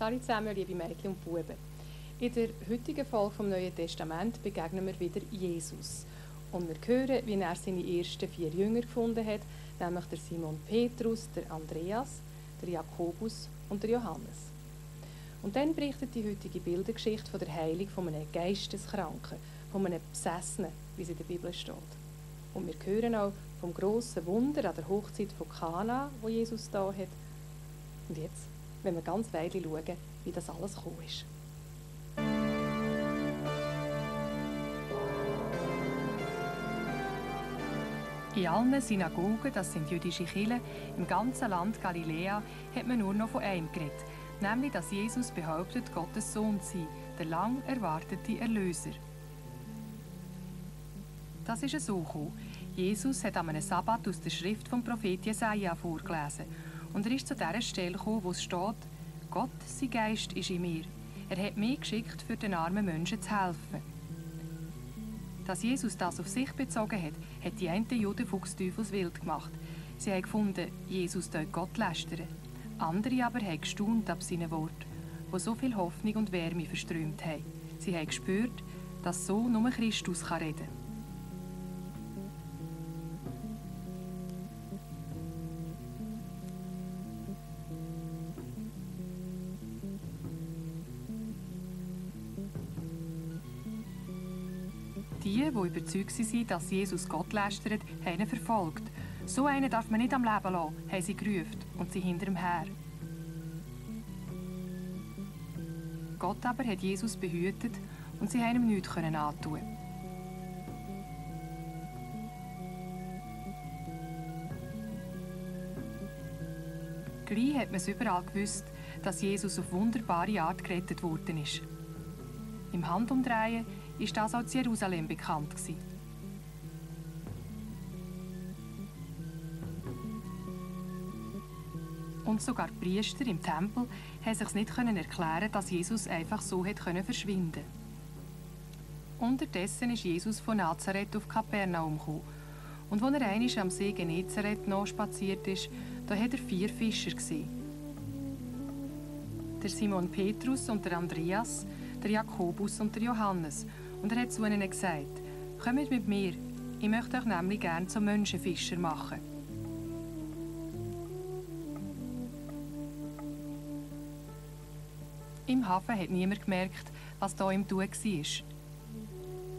Hallo zusammen, liebe Mädchen und Buben. In der heutigen Folge vom Neuen Testament begegnen wir wieder Jesus. Und wir hören, wie er seine ersten 4 Jünger gefunden hat, nämlich der Simon Petrus, der Andreas, der Jakobus und der Johannes. Und dann berichtet die heutige Bildergeschichte von der Heilung von einem Geisteskranken, von einem Besessenen, wie es in der Bibel steht. Und wir hören auch vom grossen Wunder an der Hochzeit von Kana, wo Jesus da hat. Und jetzt, wenn wir ganz weiter schauen, wie das alles gekommen ist. In allen Synagogen, das sind jüdische Kirchen, im ganzen Land Galiläa, hat man nur noch von einem geredet, nämlich, dass Jesus behauptet, Gottes Sohn zu sein, der lang erwartete Erlöser. Das ist so gekommen. Jesus hat an einem Sabbat aus der Schrift vom Prophet Jesaja vorgelesen. Und er ist zu dieser Stelle gekommen, wo es steht: Gott, sein Geist, ist in mir. Er hat mich geschickt, für den armen Menschen zu helfen. Dass Jesus das auf sich bezogen hat, hat die einen Juden fuchsteufelswild gemacht. Sie haben gefunden, Jesus tut Gott lästern. Andere aber haben gestaunt ab seinen Worten, die so viel Hoffnung und Wärme verströmt haben. Sie haben gespürt, dass so nur Christus reden kann. Die überzeugt waren, dass Jesus Gott lästert, haben ihn verfolgt. So einen darf man nicht am Leben lassen, haben sie gerufen und sie hinter ihm her. Gott aber hat Jesus behütet und sie haben ihm nichts antun. Gleich hat man es überall gewusst, dass Jesus auf wunderbare Art gerettet worden ist. Im Handumdrehen war das auch in Jerusalem bekannt gewesen. Und sogar die Priester im Tempel konnten sich nicht erklären, dass Jesus einfach so verschwinden konnte. Unterdessen ist Jesus von Nazareth auf Kapernaum gekommen. Und als er einmal am See Genezareth spaziert ist, da hat er 4 Fischer gesehen. Der Simon Petrus und der Andreas, der Jakobus und der Johannes. Und er hat zu ihnen gesagt: Kommt mit mir, ich möchte euch nämlich gerne zum Menschenfischer machen. Im Hafen hat niemand gemerkt, was da im Tun war.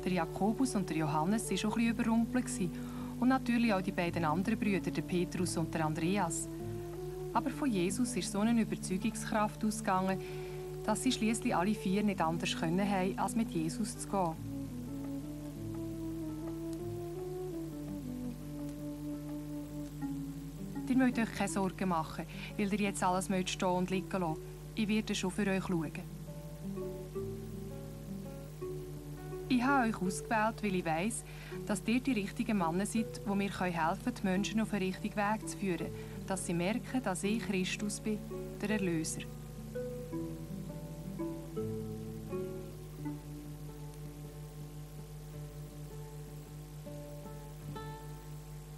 Der Jakobus und der Johannes waren schon ein bisschen überrumpelt und natürlich auch die beiden anderen Brüder, der Petrus und der Andreas. Aber von Jesus ist so eine Überzeugungskraft ausgegangen, dass sie schliesslich alle 4 nicht anders können haben, als mit Jesus zu gehen. Ihr müsst euch keine Sorgen machen, weil ihr jetzt alles stehen und liegen lassen. Ich werde schon für euch schauen. Ich habe euch ausgewählt, weil ich weiss, dass ihr die richtigen Männer seid, die mir helfen können, die Menschen auf den richtigen Weg zu führen, dass sie merken, dass ich Christus bin, der Erlöser.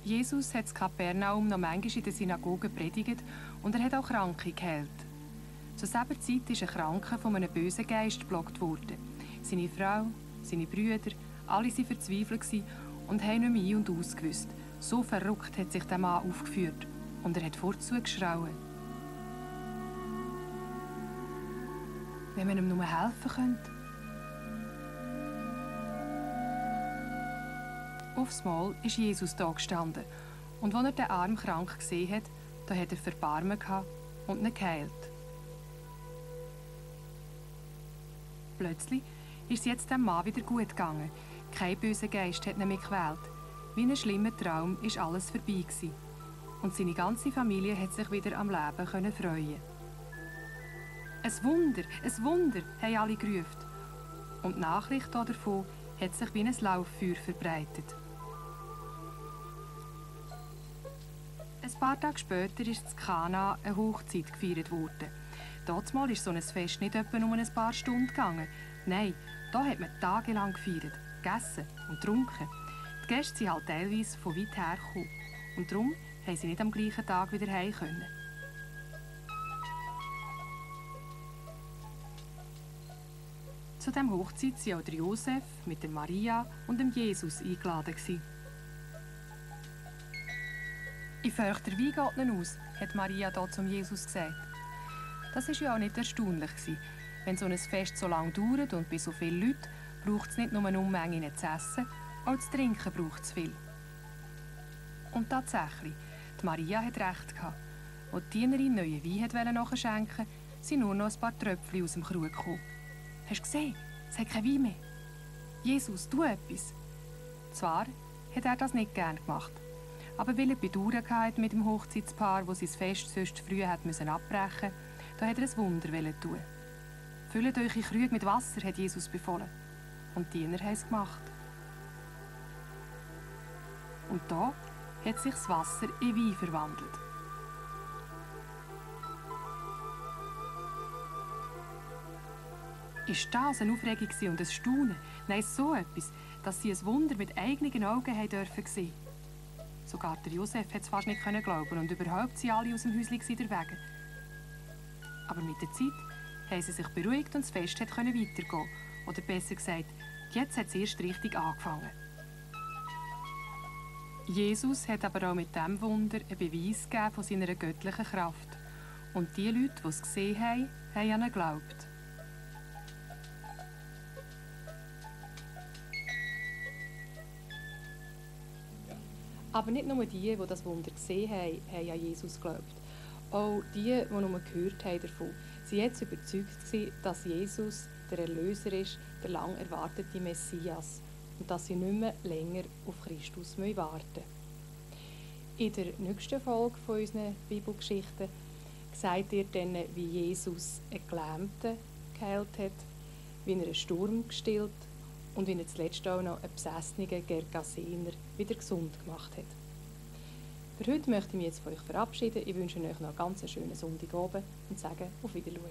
Jesus hat in Kapernaum noch manchmal in der Synagoge predigt und er hat auch Kranke geheilt. Zur selben Zeit ist ein Kranker von einem bösen Geist geplagt worden. Seine Frau, seine Brüder, alle waren verzweifelt und haben nicht mehr ein- und ausgewusst. So verrückt hat sich der Mann aufgeführt und er hat vorzu geschrauen. Wenn man ihm nur helfen könnte. Aufs Mal ist Jesus da gestanden und als er den Arm krank gesehen hat, da hat er Verbarmen gehabt und ihn geheilt. Plötzlich ist es jetzt dem Mann wieder gut gegangen. Kein böser Geist hat ihn mehr gequält. Wie ein schlimmer Traum ist alles vorbei gewesen. Und seine ganze Familie hat sich wieder am Leben freuen. Ein Wunder, haben alle gerufen. Und die Nachricht davon hat sich wie ein Lauffeuer verbreitet. Ein paar Tage später ist in Kana eine Hochzeit gefeiert worden. Damals ist so ein Fest nicht etwa nur ein paar Stunden gegangen. Nein, da hat man tagelang gefeiert, gegessen und getrunken. Die Gäste sind halt teilweise von weit her gekommen. Und darum haben sie nicht am gleichen Tag wieder heim können. Zu diesem Hochzeit waren auch der Josef mit der Maria und dem Jesus eingeladen. «Ich fürchte, der Wein geht nicht aus», hat Maria dort zum Jesus gesagt. Das war ja auch nicht erstaunlich. Wenn so ein Fest so lange dauert und bei so vielen Leuten, braucht es nicht nur eine Unmenge zu essen, auch zu trinken braucht es viel. Und tatsächlich, die Maria hat recht gehabt. Als die Dienerin neuen Wein nachschenken wollte, sind nur noch ein paar Tröpfchen aus dem Krug gekommen. «Hast du gesehen? Es hat kein Wein mehr. Jesus, tu etwas!» Zwar hat er das nicht gern gemacht, aber weil er Bedauern hatte mit dem Hochzeitspaar, das sein Fest sonst früh abbrechen musste, da hat er ein Wunder tun. «Füllt eure Krüge mit Wasser», hat Jesus befohlen. Und die Diener haben es gemacht. Und da hat sich das Wasser in Wein verwandelt. Ist das eine Aufregung und ein Staunen? Nein, so etwas, dass sie ein Wunder mit eigenen Augen haben dürfen sehen. Sogar der Josef hat es fast nicht glauben und überhaupt sind alle aus dem Häuschen wegen. Aber mit der Zeit haben sie sich beruhigt und das Fest konnte weitergehen. Oder besser gesagt, jetzt hat es erst richtig angefangen. Jesus hat aber auch mit diesem Wunder einen Beweis gegeben von seiner göttlichen Kraft. Und die Leute, die es gesehen haben, haben an ihn geglaubt. Aber nicht nur die das Wunder gesehen haben, haben an Jesus geglaubt. Auch die nur gehört haben davon, waren jetzt überzeugt, dass Jesus der Erlöser ist, der lang erwartete Messias, und dass sie nicht mehr länger auf Christus warten müssen. In der nächsten Folge von unseren Bibelgeschichten seht ihr dann, wie Jesus einen Gelähmten geheilt hat, wie er einen Sturm gestillt und wie er zuletzt auch noch einen besessenen Gergasener wieder gesund gemacht hat. Für heute möchte ich mich jetzt von euch verabschieden. Ich wünsche euch noch einen ganz schönen Sonntagabend und sage auf Wiedersehen.